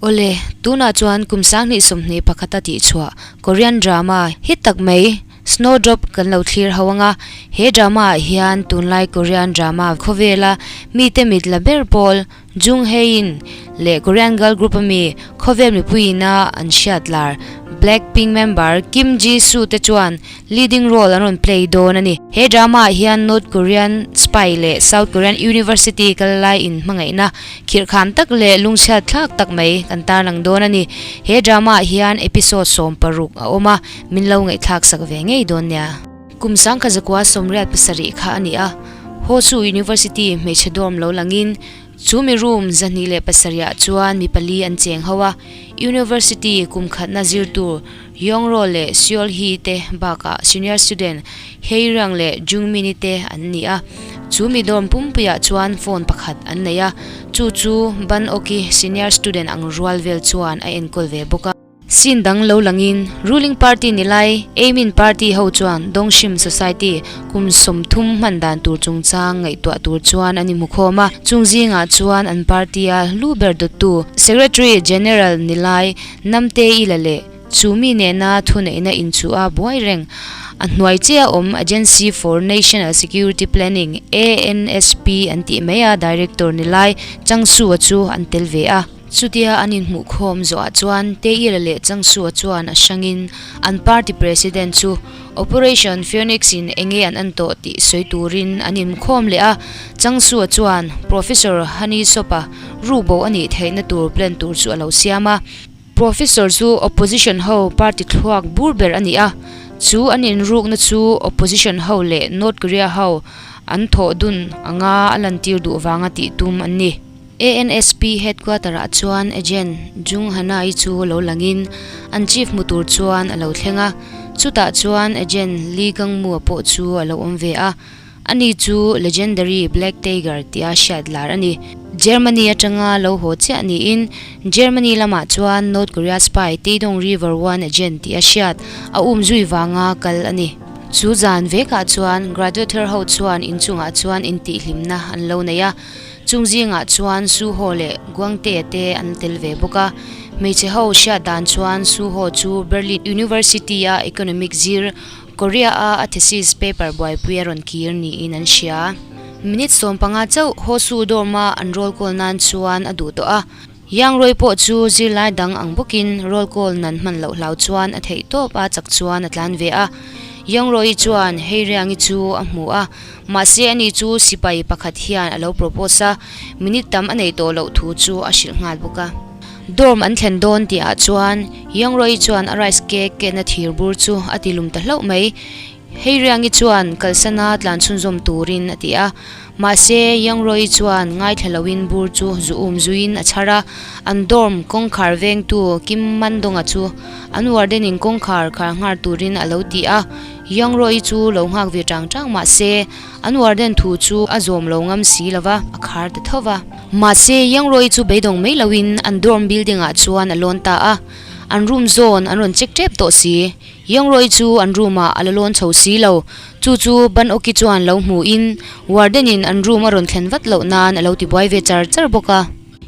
Awle, tunah chuan kum 2021 a tihchhuah Korean drama hit tak mai Snowdrop kan lo thlir ho anga, he drama ah hian tunlai Korean drama khawvela mite mit la ber pawl Jung Hae-in leh Korean girl group ami khawvel mipuiina an hriat lar Blackpink member Kim Ji-soo te chuan leading role an rawn play dawn a ni. He drama ah hian North Korean spy leh South Korean university kal lai in hmangaihna khirhkham tak leh lungchhiat thlak tak mai kan tarlang dawn a ni. He drama ah hian episode 16 a awm a, min lo ngaihthlak sak ve ngei dawn nia. Kum 1987 kha a ni a, Hosu University hmeichhe dorm lo langin chu mi room 207 ah chuan mi pali an cheng ho a, University kum khatna zir tur Yongro leh Seol Hee te bakah senior student Hae-ryang leh Jungmin-i te an ni a, chu mi dorm pumpuiah chuan phone pakhat an nei a, chu chu Ban Oki senior student ang rual vel chuan a enkawl ve bawk a. Scene dang lo langin ruling party ni lai Amin party ho chuan Dongshim Society kum 30 hman dan tur chungchang ngaihtuah tur chuan an inhmukhawm a, chung zingah chuan an party a lu ber dawttu Secretary General ni lai Namte Ila leh chu mi nena thuneihna inchuh a buai reng. A hnuai chiah awm Agency for National Security Planning, ANSP, an tih mai a Director ni lai Changsu-a chu an tel ve a. Chutia an inhmuhkhawm zawhah chuan Teira leh Changsua chuan a hrangin an party president chu Operation Phoenix in enge an an tawh tih sawi turin an inhmukhawm leh a, Changsua chuan Professor Hani Sopa rubo a nih theihna tur plan tur chu a lo siam a. Professor chu opposition ho party thluak bur ber a ni a, chu an inrukna chu opposition ho leh North Korea ho an thawh dun anga a lantir duh vanga tih tum an ni. ANSP headquarter ah chuan agent Jung Hana-i chu lo langin an chief hmu tur chuan a lo thleng a, chutah chuan agent Lee Gang-mu-a pawh chu a lo awm ve a, ani chu legendary Black Tiger tia hriat lar a ni. Germany atanga lo haw chiah niin Germany lamah chuan North Korea spy Taedong River One agent tia hriat a um zui vanga kal a ni. Chu zan vekah chuan graduate ho chuan inchungah chuan intihhlimna an lo nei a. Chung zingah chuan Suho leh Guangtea te an tel ve bawk a. Hmeichhe ho hriat dan chuan Suho chu Berlin University a Economic zir, Korea a a thesis paper buaipui a rawn kir niin an hria. Minute 15 chauh Hosu dorm a an roll call nan chuan a duh tawh a. Yang Rui pawh chu zirlai dang ang bawkin roll call nan hman loh hlau chuan a theih tawp a chak chuan a tlan ve a. Yang Rui chuan Hei Riangi chu a hmu a, mahse ani chu sipai pakhat hian a lo propose a, minute tam a nei tawh loh thu chu a hrilh nghal bawk a. Dorm an thlen dawn tih ah chuan Yang Rui chuan a rice cake kenna thir bur chu a ti lum ta hlauh mai. Hei Riangi chuan kalsana tlan chhunzawm turin a ti a, mahse Yangroi chuan ngaithla loin bur chu zu um zuiin a chhar a, an dorm kawngkhar vengtu Kim Mandonga chu an warden in kawngkhar khar nghar turin a lo ti a, Yangroi chu lo nghak ve tang tang mahse an warden thu chu a zawm lo ngam si lova a khar ta tho va. Mahse Yangroi chu beidawng mai loin an dorm building ah chuan a lawn ta a, an room zawn an rawn check tep tawh si. Yangroi chu an room ah a la lawn chho si lo. Chu chu Ban Oki chuan lo hmu in warden in an room a rawn thlen vat loh nan a lo ti buai ve char char bawk a.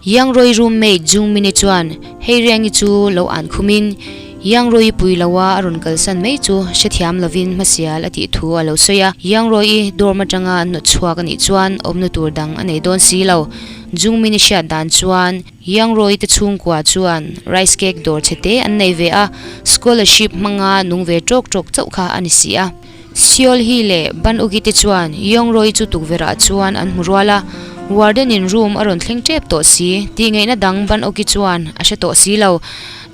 Yangroi roommate Jung Mini chuan Hei Riangi chu lo an khum in Yangroi pui lo a a rawn kalsan mai chu hrethiam lovin hmasial a tih thu a lo sawi a. Yangroi i dorm atanga an hnawt chhuak a nih chuan awmna tur dang a nei dawn si lo. Jung Mini hriat dan chuan Yangroi te chhungkua chuan rice cake dawr chhe te an nei ve a, scholarship hmanga nung ve tawk tawk chauh kha a ni si a. Seol Hee leh Ban Uki te chuan Yangroi chu tukverhah chuan an hmu rual a, warden in room a rawn thleng tep tawh si tih ngaihna dang Ban Uki chuan a hre tawh si lo.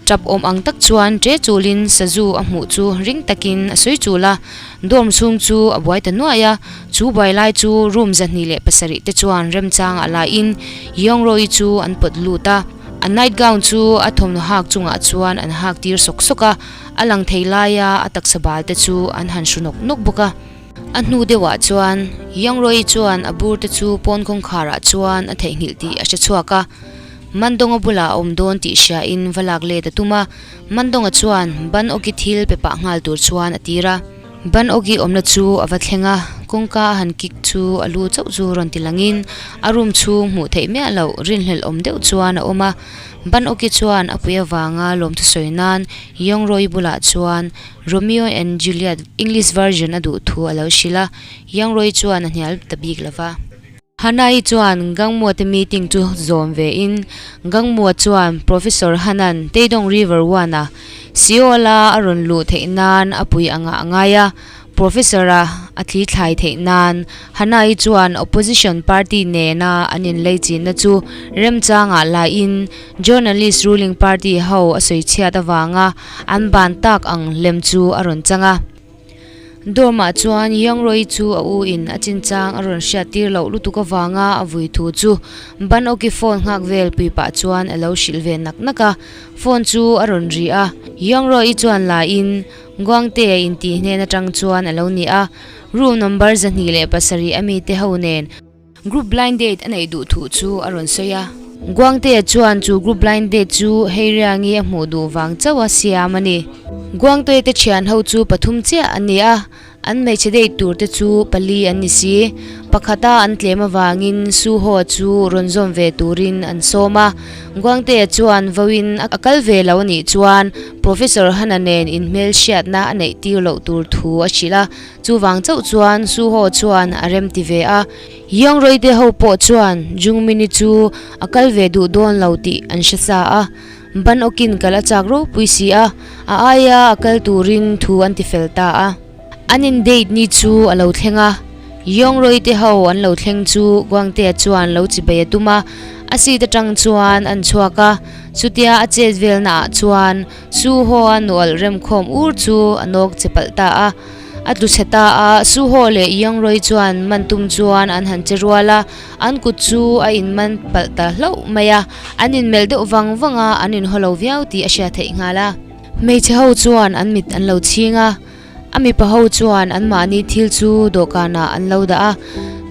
Tap awm ang tak chuan ṭe chulin sazu a hmuh chu ring takin a sawi chul a, dorm chhung chu a buai ta nuai a, Chu buai lai chu room 207 te chuan remchang a laiin Yongroi chu an pawt lut a, a night gown chu a thawmhnaw hak chungah chuan an hak tir sawk sawk a, a lang thei laia a taksa bal te chu an han hru nawk nawk bawk a. A hnu deuhah chuan Yongroi chuan a bur te chu pawn kawngkharah chuan a theihnghilh tih a hre chhuak a, Mandonga bulah a awm dawn tih hriain va lak let a tum a, Mandonga chuan ban awki thil pe pah nghal tur chuan a tir a. Ban awki awmna chu a va thleng a, kawngka a han kik chu a lu chauh chu rawn ti langin a room chhung hmuh theih miah loh rinhlelh awm deuh chuan a awm a. Ban awki chuan a pui avanga lawmthu sawi nan Yongroi bulah chuan Romeo and Juliet English version a duh thu a lo hrilh a, Yongroi chuan a hnial ta bik lo va. Hannah-i chuan Gangmua te meeting chu zawm ve in, Gangmua chuan Professor Hannan Taedong River One-a Seoul-a a rawn luh theih nan a pui angah a ngai a, Professor-a a thli thlai theih nan Hannah-i chuan opposition party nena an inleichinna chu remchangah la in journalist ruling party ho a sawi chhiat avanga an ban tak ang lem chu a rawn chang a. Dorm-ah chuan Youngroi chu a u in a chinchang a rawn hriat tir loh lutuk avanga a vui thu chu Ban Oki phone nghak vel pui pah chuan a lo hrilh ve nak nak a, phone chu a rawn ri a, Youngroi chuan la in Guangte intih hnen atang chuan a lo ni a, room number 207 a mite ho nen Group blind date a neih duh thuh chu a rawn sawi a. Guangtea chuan chu group blind date chu Heiriangi a hmuh duh vang chauh a siam a ni. Guangtea te thian ho chu pathum chiah an ni a, an hmeichhe date tur te chu pali an ni si. Pakhata an tlem avangin Suho chu rawn zawm ve turin an sawm a. Guangtea chuan vauin a kal ve lo a nih chuan Professor Hana nen inhmelhriatna a neih tir loh tur thu a hrilh a. Chuvang chauh chuan Suho chuan a rem ti ve a, Yongroi te ho pawh chuan Jungmini chu a kal ve duh dawn lo tih an hre sa a, ban awkin kal a chak ropui si a, a aia a kal turin thu an ti fel ta a. An in date ni chu a lo thleng a, Yongroi te ho an lo thleng chu Guangtea chuan lo chibei a tum a, a seat atang chuan an chhuak a, chutia a chet velna ah chuan Suho a nual remkhawm ur chu a nawk che palh ta a. A tlu chhe ta a, Suho leh Yongroi chuan man tum chuan an han che rual a, an kut chu a inman palh ta hlauh mai a, an inmelh deuh vang vang a, an inhaw lo viau tih a hriat theih nghal a. Hmeichhe ho chuan an mit an lo chhing a, a mipa ho chuan anmahni thil chu dawhkanah an lo dah a,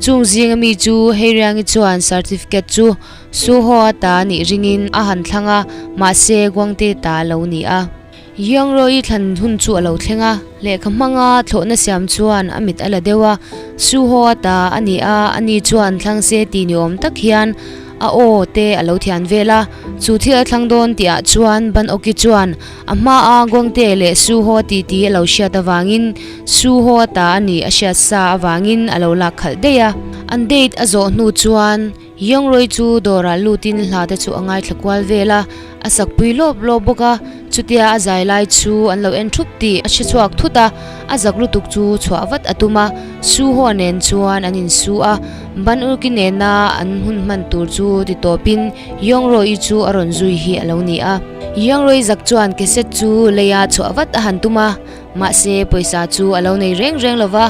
chung zinga mi chu Heiriangi chuan certificate chu Suho-a ta nih ringin a han thlang a, mahse Guangte ta a lo ni a. Yongroi thlan hun chu a lo thleng a, lehkha hmanga thlawhna siam chuan a mit a la deuh a, Suho-a ta a ni a, ani chuan thlang se ti ni awm tak hian a aw te a lo thian vel a, chu thil a thlang dawn tihah chuan Ban Oki chuan a hmaa Guangte leh Suho-a titi a lo hriat avangin Suho-a ta a nih a hriat sa avangin a lo lak khalh daih a. An date a zawh hnu chuan Yongroi chu dawrah lutin hla te chu a ngaithla kual vel a, a sakpui lawp lawp bawk a, chutia a zai lai chu an lo en thup tih a hre chhuak thut a, a zak lutuk chu chhuah vat a tum a, Suho nen chuan an insu a, Ban Urki nena an hun hman tur chu ti tawpin Yongroi chu a rawn zui hi a lo ni a. Yongroi zak chuan cassette chu leia chhuah vat a han tum a, mahse pawisa chu a lo nei reng reng lo va,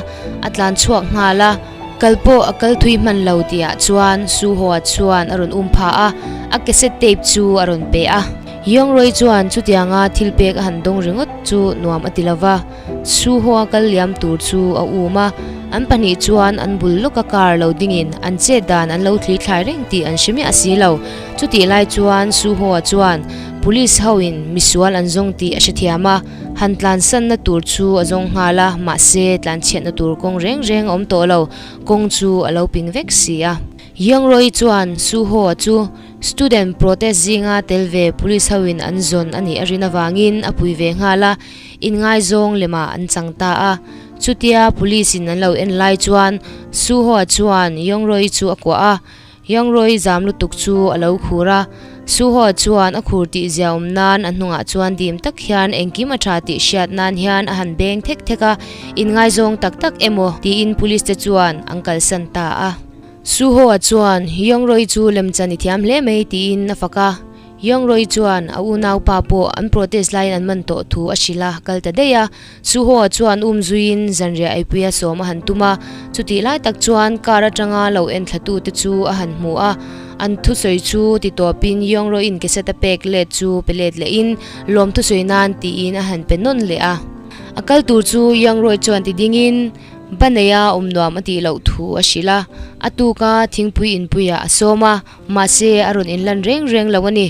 a tlan chhuak nghal a. Kal pawh a kal thui hman lo tihah chuan Suho-a chuan a rawn um pha a, a cassette tape chu a rawn pe a. Yongroi chuan chutianga thil pek a han dawng ringawt chu nuam a ti lo va, Suho-a kal liam tur chu a um a, an pahnih chuan an bul lawka car lo dingin an chet dan an lo thli thlai reng tih an hre miah si lo. Chutih lai chuan Suho-a chuan police hoin misual an zawng tih a hrethiam a. Han tlansanna tur chu a zawng nghal a, mahse tlanchhiatna tur kawng reng reng a awm tawh lo, kawng chu a lo ping vek si a. Youngroi chuan Suho-a chu student protest zinga tel ve police hoin an zawn a nih a rin avangin a pui ve nghal a, inngaizawng lemah an chang ta a. Chutia police in an lo en lai chuan Suho-a chuan Youngroi chu a kuah a, Yangroi zam lutuk chu a lo khur a, Suho chuan a khur tih zia awm nan a hnungah chuan dim tak hian engkim a tha tih hriat nan hian a han beng thek thek a, inngaizawng tak tak emaw tiin police te chuan an kalsan ta a. Suho chuan Yangroi chu lemchan i thiam hle mai tiin a fak a. Yangroi chuan a unaupa pawh an protest laiin an man tawh thu a hrilh a, kal ta daih a. Suho-a chuan um zuiin zanriah eipuia sawm a han tum a, chutih lai tak chuan car atanga lo en thlatute chu a han hmu a. An thusawi chu ti tawpin Yangroi-in cassette a pek let chu pe let lehin lawm thusawi nan tiin a han pe nawn leh a. A kal tur chu Yangroi chuan ti dingin Baneia awm nuam a tih loh thu a hrilh a, a tuka thingpui inpuiah a sawm a. Mahse, a rawn inlan reng reng lo a ni.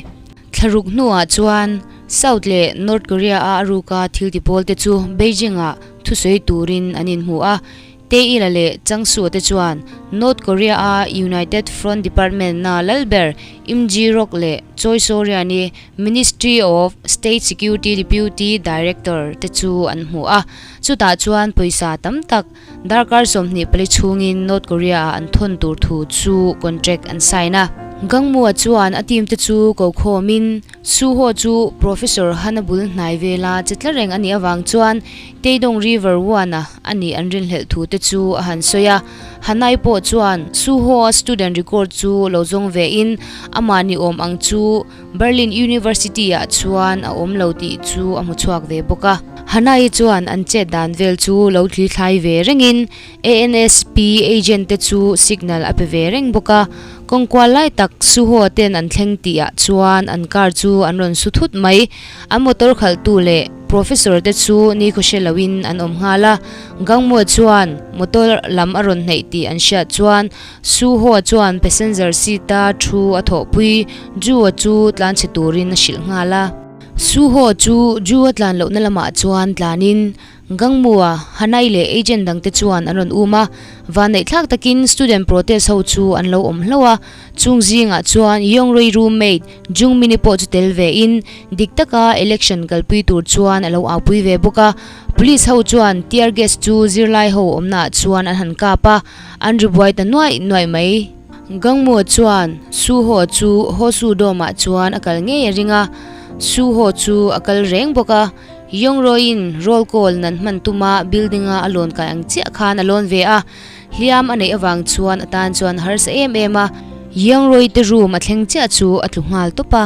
Thlaruk hnuah chuan South leh North Korea a a ruka thil ti pawl te chu Beijing ah thusawi turin an inhmu a. Tae-il-a leh Chang-soo te chuan North Korea a United Front Department na lal ber Im Ji-rok leh Choi Soo-rian-i Ministry of State Security Deputy Director te chu an hmu a. Chutah chuan pawisa tam tak darkar 24 chhungin North Korea ah an thawn tur thu chu contract an sign a. Gangmua chuan a team te chu ko khawmin Suho chu Professor Hana bul hnai vela che tla reng a nih avang chuan Taedong River One-a a nih an rinhlelh thu te chu a han sawi a. Hanai pawh chuan Suho-a student record chu lo zawng ve in amah ni awm ang chu Berlin University-ah chuan a awm lo tih chu a hmu chhuak ve bawk a. Hanai chuan an chet dan vel chu lo thli thlai ve rengin ANSP agent te chu signal a pe ve reng bawk a, kawng kual lai tak Suho ten an thleng tih ah chuan an car chu an rawn su thut mai. An motor khalhtu leh professor te chu nikhaw hre lo in an awm nghal a, Gangmua chuan motor lam a rawn hnaih tih an hriat chuan Suho chuan passenger seat a thu a thawhpui Ju-a chu tlanchhe turin a hrilh nghal a. Suho chu Ju-a tlan lohna lamah chuan tlanin Gangmua, Hanai leh agent dangte chuan an rawn um a, vanneihthlak takin student protest ho chu an lo awm hlauh a, chung zingah chuan Yongrui roommate Jungmini pawh chu tel ve in dik taka election kalpui tur chuan a lo aupui ve bawk a, police ho chuan tear gas chu zirlai ho awmnaah chuan an han kap a, an ri buai ta nuaih nuaih mai. Gangmua chuan Suho chu Hosu Dome ah chuan a kal ngei a ring a, Suho chu a kal reng bawk a. Yongroin roll call nan hman tuma building a a lawn kai ang chiah khan a lawn ve a, hliam a neih avang chuan a tan chuan harsa em em a, Yongroi te room a thleng chiah chu a tlu nghal tawp a.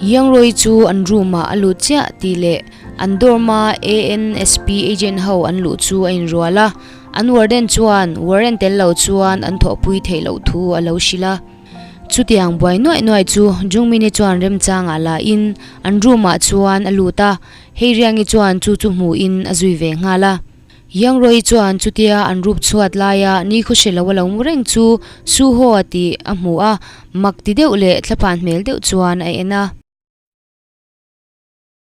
Yongroi chu an room ah a lut chiah tih leh an dorm a ANSP agent ho an luh chu a inrual a, an warden chuan warrant tel lo chuan an thawhpui theih loh thu a lo hrilh a. Chutiang buai nuaih nuaih chu Jungmini chuan remchangah la in an room ah chuan a lut a, Heiriangi chuan chu chu hmu in a zui ve nghal a. Yangroi chuan chutia an rup chhuat laia nikhaw hre lo a lo mu reng chu Suho a tih a hmu a, mak ti deuh leh thlaphan hmel deuh chuan a en a.